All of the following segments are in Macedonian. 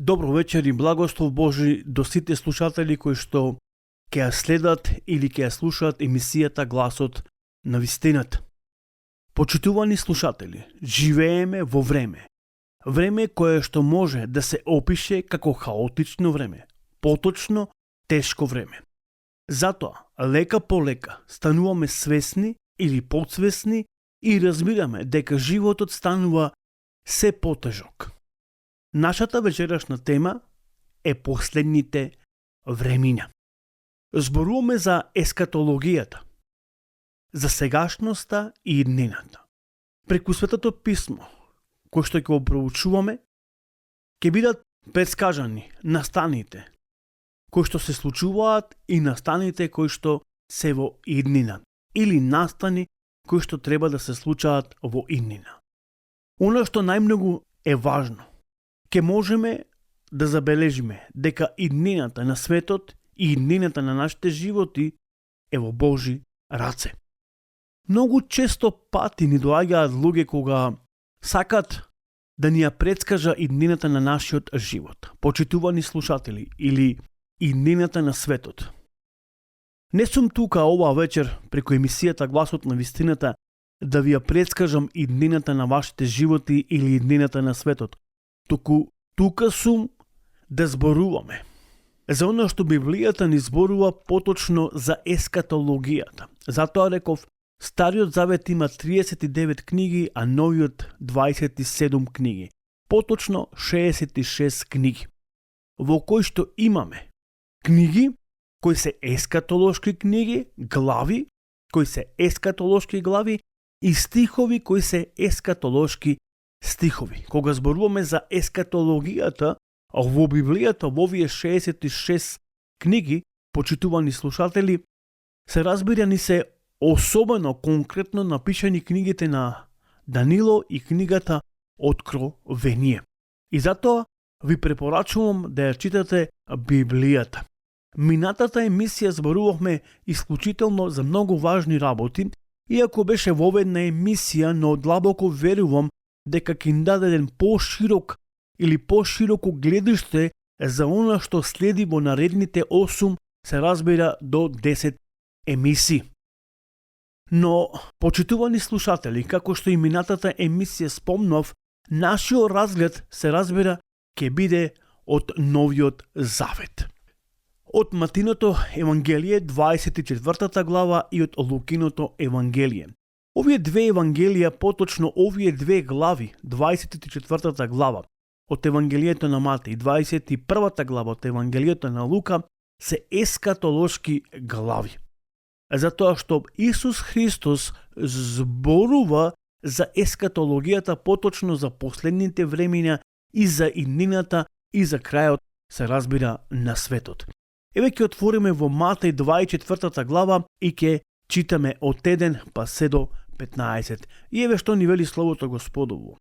Добро вечер и благослов Божи до сите слушатели кои што ќе ја следат или ќе ја слушаат емисијата Гласот на вистината. Почитувани слушатели, живееме во време кое што може да се опише како хаотично време, поточно тешко време. Затоа, лека по лека стануваме свесни или подсвесни и разбираме дека животот станува се потежок. Нашата вечерашна тема е последните времиња. Зборуваме за ескатологијата, за сегашноста и иднината. Преку Светото писмо, кој што ќе го проучуваме, ќе бидат претскажани настаните кои што се случуваат и настаните кои што се во иднина, или настани кои што треба да се случаат во иднина. Оно што најмногу е важно, ќе можеме да забележиме дека иднината на светот и иднината на нашите животи е во Божи раце. Многу често пати ни доаѓаат луѓе кога сакат да ни ја претскажа иднината на нашиот живот, почитувани слушатели, или иднината на светот. Не сум тука оваа вечер преку емисијата Гласот на вистината да ви ја претскажам иднината на вашите животи или иднината на светот, туку тука сум да зборуваме за оно што Библијата ни зборува поточно за ескатологијата. Затоа реков, Стариот Завет има 39 книги, а Новиот 27 книги. Поточно 66 книги, во кои што имаме книги кои се ескатолошки книги, глави кои се ескатолошки глави и стихови кои се ескатолошки стихови. Кога зборуваме за ескатологијата во Библијата, во овие 66 книги, почитувани слушатели, се разбирани се особено конкретно напишани книгите на Данило и книгата Откровение. И затоа ви препорачувам да ја читате Библијата. Минатата емисија зборувавме исклучително за многу важни работи, иако беше воведна емисија, но длабоко верувам дека ќе ни даде еден поширок или пошироко гледиште за она што следи во наредните 8, се разбира до 10 емисии. Но, почитувани слушатели, како што и минатата емисија спомнав, нашиот разглед, се разбира, ќе биде од Новиот Завет. Од Матиното Евангелие, 24 глава, и од Лукиното Евангелие. Овие две Евангелија, поточно овие две глави, 24 глава од Евангелието на Матеј, 21 глава од Евангелието на Лука, се ескатолошки глави. Затоа што Исус Христос зборува за ескатологијата, поточно за последните времиња и за иднината и за крајот, се разбира, на светот. Еве ќе отвориме во Матеј 24 глава и ќе читаме од 1 па се до 15. И еве што ни вели Словото Господово.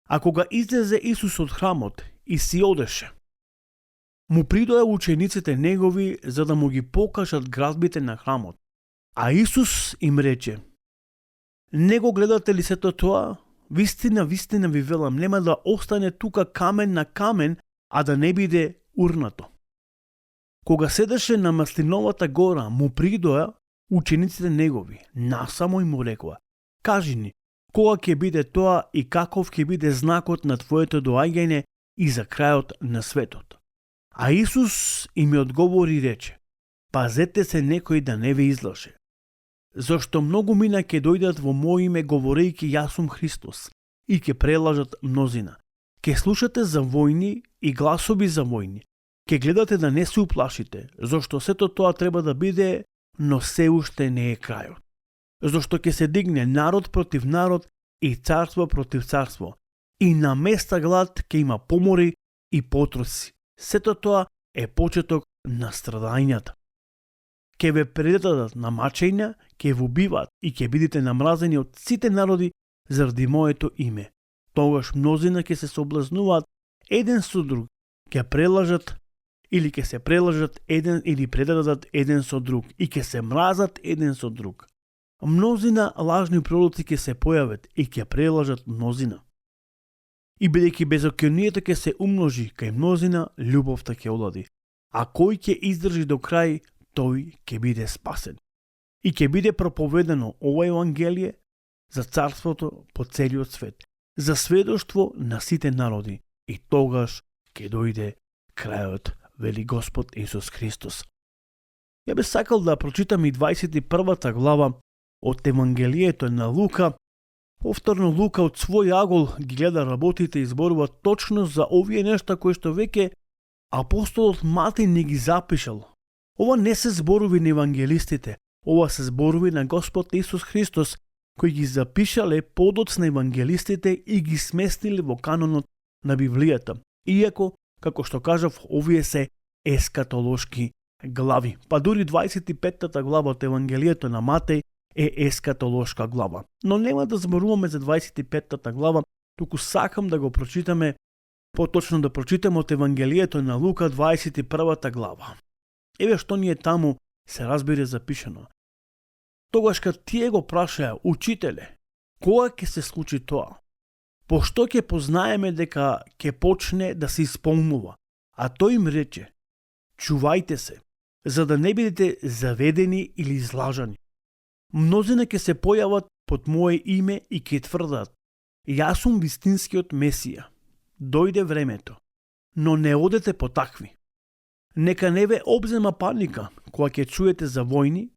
А кога излезе Исус од храмот и си одеше, му придоа учениците негови за да му ги покажат градбите на храмот. А Исус им рече: не го гледате ли сето тоа? Вистина, вистина ви велам, нема да остане тука камен на камен, а да не биде урнато. Кога седеше на Маслиновата гора, му придоа учениците негови, насамо и му рекоа: кажи ни, кога ќе биде тоа и каков ќе биде знакот на твоето доаѓање и за крајот на светот? А Исус им одговори и рече: пазете се некој да не ве излаже. Зашто многу мина ќе дојдат во моје име говорејќи јас сум Христос и ќе прелажат мнозина. Ќе слушате за војни и гласови за војни. Ќе гледате да не се уплашите, зашто сето тоа треба да биде, но се уште не е крајот. Зашто ќе се дигне народ против народ и царство против царство. И на места глад ќе има помори и потроси. Сето тоа е почеток на страдањата. Ќе ве предадат на мачења, ќе ве убиваат и ќе бидете намразени од сите народи заради моето име. Тогаш мнозина ќе се соблазнуваат еден со друг, ќе прелажат или ќе се прелажат еден или предадат еден со друг и ќе се мразат еден со друг. Мнозина лажни пророци ќе се појават и ќе прелажат мнозина. И бидејќи беззаконието ќе се умножи, кај мнозина љубовта ќе олади. А кој ќе издржи до крај, тој ќе биде спасен. И ќе биде проповедано ова евангелие за царството по целиот свет, за сведоштво на сите народи. И тогаш ќе дојде крајот, вели Господ Исус Христос. Ја би сакал да прочитам и 21 глава од Евангелието на Лука. Повторно Лука од свој агол ги гледа работите и зборува точно за овие нешта кои што веќе апостолот Матеј не ги запишал. Ова не се зборови на евангелистите, ова се зборови на Господ Исус Христос, кои ги запишале подоцна евангелистите и ги сместиле во канонот на Библијата. Иако, како што кажав, овие се ескатолошки глави. Па дури 25 глава од Евангелието на Матеј е ескатолошка глава. Но нема да зборуваме за 25 глава, туку сакам да го прочитаме, поточно да прочитаме од Евангелието на Лука 21 глава. Еве што ни е таму се разбере запишано. Тогаш кога тие го прашаја, учителе, кога ќе се случи тоа? Пошто ќе познаеме дека ќе почне да се исполнува? А тој им рече, чувајте се, за да не бидете заведени или излажани. Мнозина ќе се појават под мое име и ќе тврдат, јас сум вистинскиот Месија. Дојде времето, но не одете по такви. Нека не ве обзема паника кога ќе чуете за војни,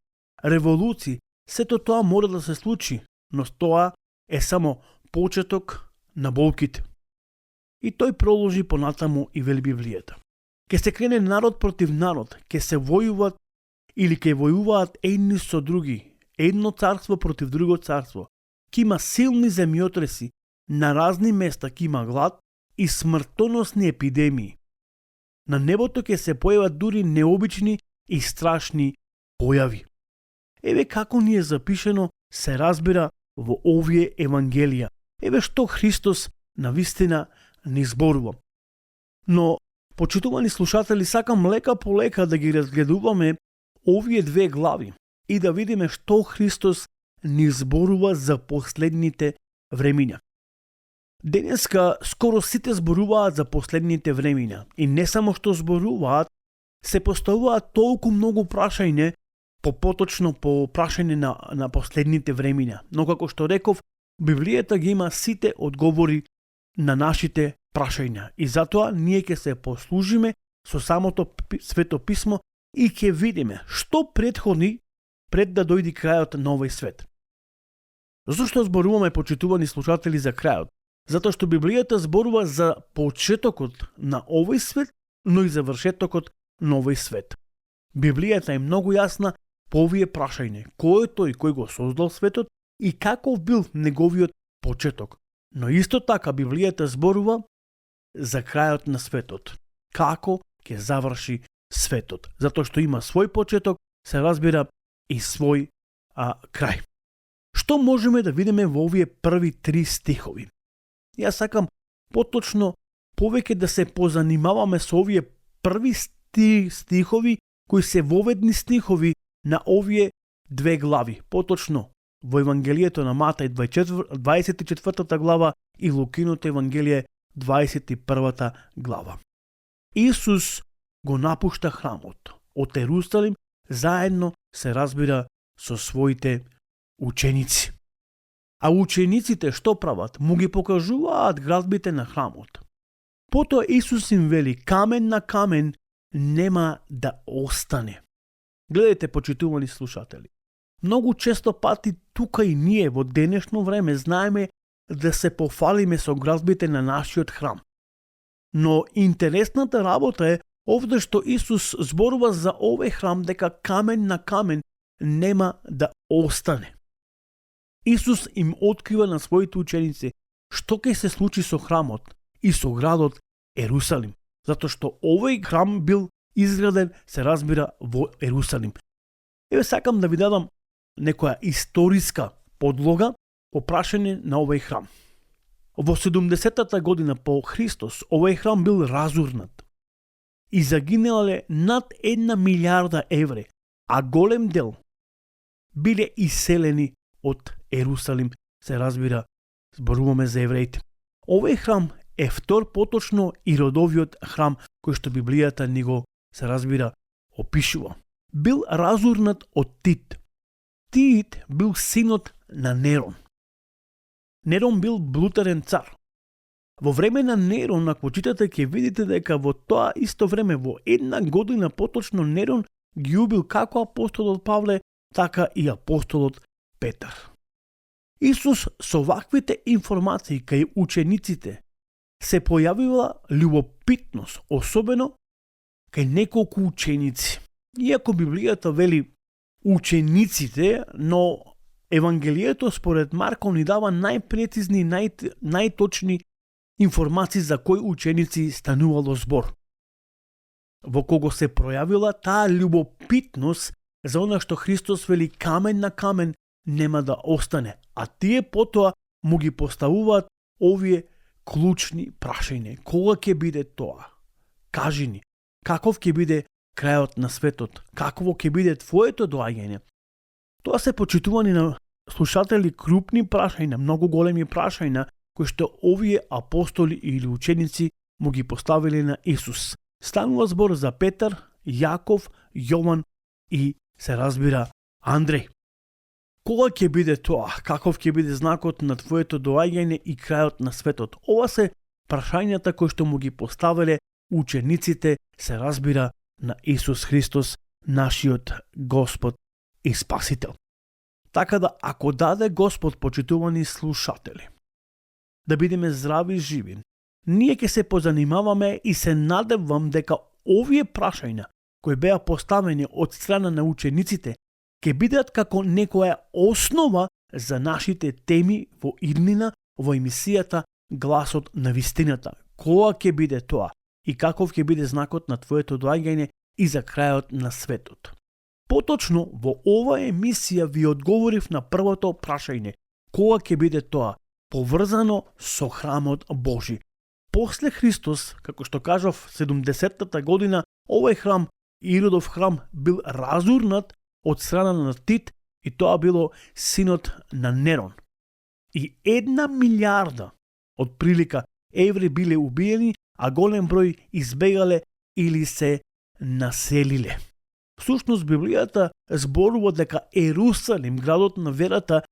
револуции, сето тоа мора да се случи, но тоа е само почеток на болките. И тој проложи понатаму и вели Библијата. Ке се крене народ против народ, ке се војуваат или ке војуваат едни со други, едно царство против друго царство. Ке има силни земјотреси, на разни места ке има глад и смртоносни епидемии. На небото ќе се појават дури необични и страшни појави. Еве како ни е запишено, се разбира во овие евангелија. Еве што Христос навистина ни зборува. Но, почитувани слушатели, сакам лека по лека да ги разгледуваме овие две глави и да видиме што Христос ни зборува за последните времиња. Денеска скоро сите зборуваат за последните времиња и не само што зборуваат, се поставуваат толку многу прашање, поточно по прашање на последните времиња. Но како што реков, Библијата ги има сите одговори на нашите прашања и затоа ние ќе се послужиме со самото Свето писмо и ќе видиме што претходи пред да дојде крајот на овој свет. Зошто зборуваме, почитувани слушатели, за крајот? Затоа што Библијата зборува за почетокот на овој свет, но и завршетокот на овој свет. Библијата е многу јасна по овие прашање. Кој е тој кој го создал светот и каков бил неговиот почеток? Но исто така Библијата зборува за крајот на светот. Како ќе заврши светот? Затоа што има свој почеток, се разбира и свој крај. Што можеме да видиме во овие први 3 стихови? Јас сакам поточно повеќе да се позанимаваме со овие први стихови кои се воведни стихови на овие две глави. Поточно во Евангелието на Матеј 24 глава и Лукиното Евангелие 21 глава. Исус го напушта храмот од Ерусалим, заедно се разбира со своите ученици. А учениците што прават? Му ги покажуваат градбите на храмот. Потоа Исус им вели, камен на камен нема да остане. Гледайте, почитувани слушатели. Многу често пати тука и ние во денешно време знаеме да се пофалиме со градбите на нашиот храм. Но интересната работа е овде што Исус зборува за овој храм дека камен на камен нема да остане. Исус им открива на своите ученици што ќе се случи со храмот и со градот Ерусалим, затоа што овој храм бил изграден, се разбира, во Ерусалим. Еве сакам да ви дадам некоја историска подлога по прашање на овој храм. Во 70-та година по Христос овој храм бил разурнат и загинале над 1 милиарда евре, а голем дел биле иселени од Ерусалим, се разбира, зборуваме за евреите. Овој храм е втор поточно Иродовиот храм кој што Библијата ни го се разбира опишува. Бил разурнат од Тит. Тит бил синот на Нерон. Нерон бил блутарен цар. Во време на Нерон, ако читате, ќе видите дека во тоа исто време, во една година поточно, Нерон ги убил како апостолот Павле, така и апостолот Петар. Исус со ваквите информации кај учениците се појавила љубопитност, особено кај неколку ученици. Иако Библијата вели учениците, но Евангелието според Марко ни дава најпрецизни, најточни информации за кои ученици станувало збор. Во кого се пројавила таа љубопитност за она што Христос вели камен на камен нема да остане, а тие потоа му ги поставуваат овие клучни прашања. Кога ќе биде тоа? Кажи ни, каков ќе биде крајот на светот? Какво ќе биде твоето доаѓање? Тоа се почитувани на слушатели крупни прашања, многу големи прашања, кои што овие апостоли или ученици му ги поставили на Исус. Станува збор за Петар, Јаков, Јован и се разбира Андреј. Кога ќе биде тоа? Каков ќе биде знакот на твоето доаѓање и крајот на светот? Ова се прашањата кои што му ги поставиле учениците, се разбира, на Исус Христос, нашиот Господ и Спасител. Така да, ако даде Господ, почитувани слушатели, да бидеме здрави и живи, ние ќе се позанимаваме и се надевам дека овие прашања кои беа поставени од страна на учениците ќе бидат како некоја основа за нашите теми во иднина во емисијата Гласот на вистината. Кога ќе биде тоа и каков ќе биде знакот на твоето доаѓање и за крајот на светот. Поточно во оваа емисија ви одговорив на првото прашање. Кога ќе биде тоа? Поврзано со храмот Божи. После Христос, како што кажав, 70-та година, овој храм, Иродов храм, бил разурнат од страна на Тит и тоа било синот на Нерон. И 1 милиарда од прилика евреи биле убиени, а голем број избегале или се населиле. Всушност Библијата зборува дека Ерусалим, градот на верата,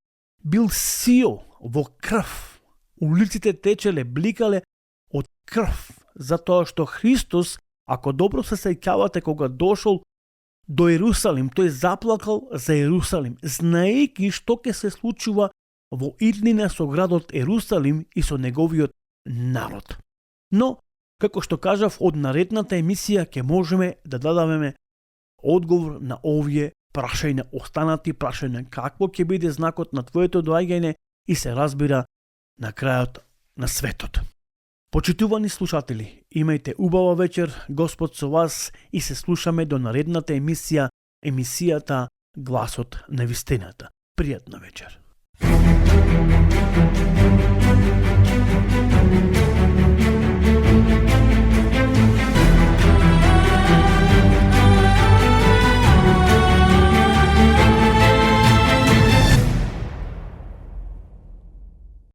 бил сио во крв. Улиците течеле, бликале од крв, затоа што Христос, ако добро се сеќавате, кога дошол до Ерусалим, тој заплакал за Ерусалим, знаејќи што ќе се случува во иднина со градот Ерусалим и со неговиот народ. Но, како што кажав, од наредната емисија ќе можеме да дадеме одговор на овие прашања, останати прашања, какво ќе биде знакот на твоето доаѓање и се разбира на крајот на светот. Почитувани слушатели, имајте убава вечер, Господ со вас, и се слушаме до наредната емисија, емисијата Гласот на вистината. Пријатна вечер.